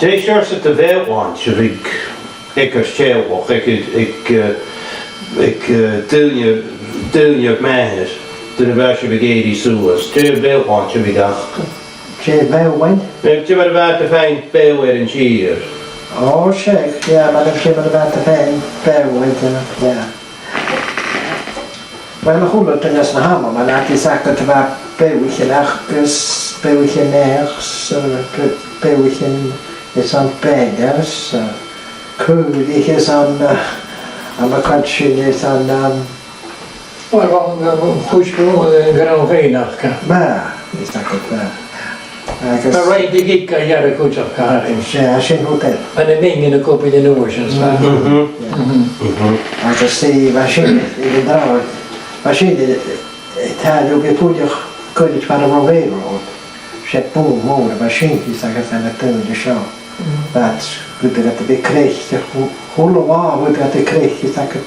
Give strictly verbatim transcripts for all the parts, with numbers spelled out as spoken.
Dè seòrsa de bheòshlaint a bhiodh aig ur teaghlach, aig, aig, eh, aig, eh, daoine, daoine mhath, nuair a bha sibh ag èirigh suas? Dè am beòshlaint a bhiodh aca? Dè am beòshlaint? Eh, dè mar a bha iad a' faighinn beò air an tìr? Ò, seadh, yeah, mar a, dè mar a bha iad a' faighinn beò, eh, yeah. Uill, a h-uile duine anns na h-Eileanan, mar a tha iad a' saoilsinn, bha beathaichean aca, agus beathaichean each, 's, eh, be-, beathaichean is an beathach, 's, eh, caoraich is an, eh, am a cuid sin is an, um, Uill, bha, bha, bha, chuid bho, eh, gun robh feadhainn aca. Bha, is dòcha, bha. Agus Bha roinn de dh'fhigeadh a dh'fheumadh cuideachd, tha. Sin, sin rud eile. Bha na mionaidean a' cur buill an uair sin, 's bha. Mhm. Yeah. Mhm. Agus 's e, bha sin, aig an tràth, bha sin, eh, eh, tha, leig mi buileach goirid mar a bha railroad. 'S e bùth mòr a bha sin, is dòcha, aig an taigh seo. Bha, bha iad a' creic, a h-uile, a h-uile latha bha iad a' creic, is dòcha,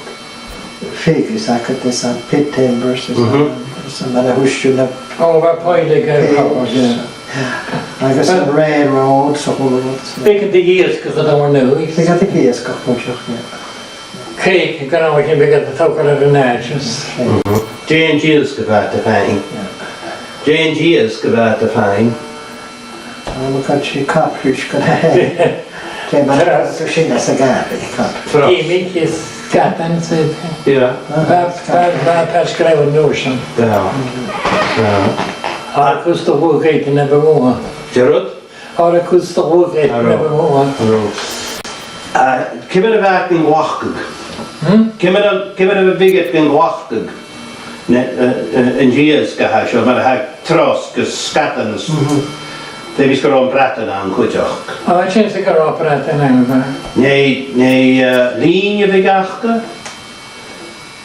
fig, is dòcha, is an pit timbers, is Mhm. an, is an, mar a thuirt thu na Ò, bha poidhle aig, eh, Pig, yeah. Agus an railroad, 's a h-uile rud, so. Beagan de dh'iasgach a bh' ann an uair ud. Beagan de dh'iasgach, bha, yeah. Cake, gun robh sin beagan a' togail air an àite. Mhm. Dè an t-iasg a bha iad a' faighinn? Yeah. Dè an t-iasg a bha iad a' faighinn? Am a cuid sin codfish, gun robh. Dè mar a Trout. Sin às a' ghàrradh, cod. Trout. Gimic is scadan, 's e. Yeah. Bha, bha, bha pàirt gu leòr an uair sin. Yeah. Yeah. Agus do bhuachaidh na bu mhotha. Dè rud? Air a cus do bhuachaidh Air na a, bu mhotha. air a. A, ciamar a bha iad gan glacadh? Hmm? Ciamar a, ciamar a bhiodh iad gan glacadh? Na, eh, eh, an t-iasg a tha seo, mar a tha trosg is scadan is Mhm. feumaidh gun robh am bradan ann cuideachd. Ò, sin 's e gun robh bradan ann, bha. Nì, nì, eh, lìn a bhiodh aca?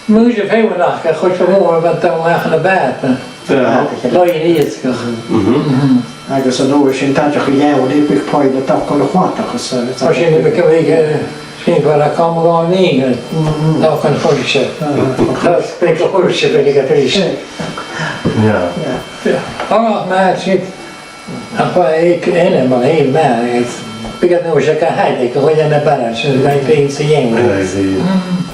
Mura b' e feadhainn aca, chuid mhòr a bha dol a-mach na bàta. Bha. Làithean iasgaich. Mhm. Mhm. Agus an uair sin, tha iad a' dol a dh'fheuchainn poidhle a' togail a' chladach, is, eh, Mar sin, bha, bha, eh, sin far a bheil coma gu mìle, Mhm. togail a' chuirse. Aha. Agus bha a' chuirse, bha e gu tric. Yeah. Yeah. Yeah. Ach, mar sin, ach bha e aig an àm, mar a thuirt mi, agus bha iad an uair sin ga thadhal, gu bheil na barraichean, bha iad fhèin sa dheann. Aye, aye. Mm.